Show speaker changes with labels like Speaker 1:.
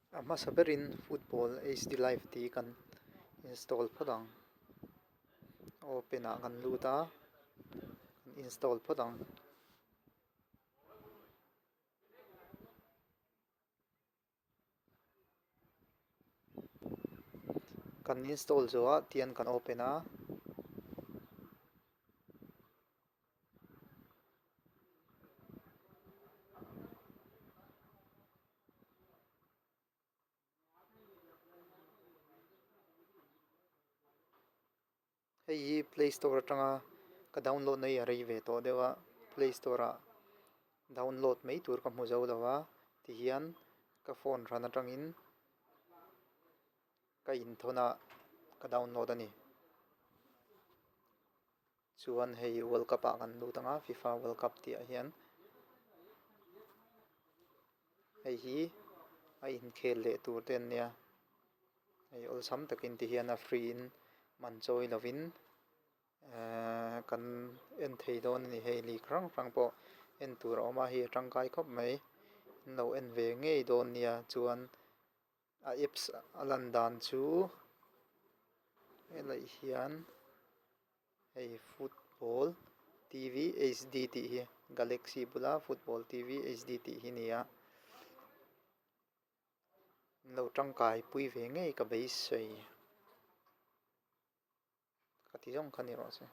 Speaker 1: A hmasa berin football hd live tih kan install phawt ang open ah kan lut a kan install phawt ang. Kan install zawh ah tian kan open a. Hei hi play store atanga ka download na hi a rei ve tawh deuh a play store ah download mai tur ka hmu zo lo a tihian ka phone hran atangin ka inthawn a ka download a ni. Chuan hei world cup ah kan lut ang a fifa world cup tih ah hian hei hi a inkhel leh tur te an nia hei awlsam takin ti hian a free in man chawi lovin ehh kan en thei dawn a ni hei league hrang hrang pawh en tur a awm a hei a tangkai khawp mai an lo en ve ngei dawn nia chuan. A apps a lan dan chu helai hian hei football t v h d tih hi galaxy bula football t v h d tih hi a ni a an lo tangkai pui ve ngei ka beisei ka ti zawng kha ni rawh se.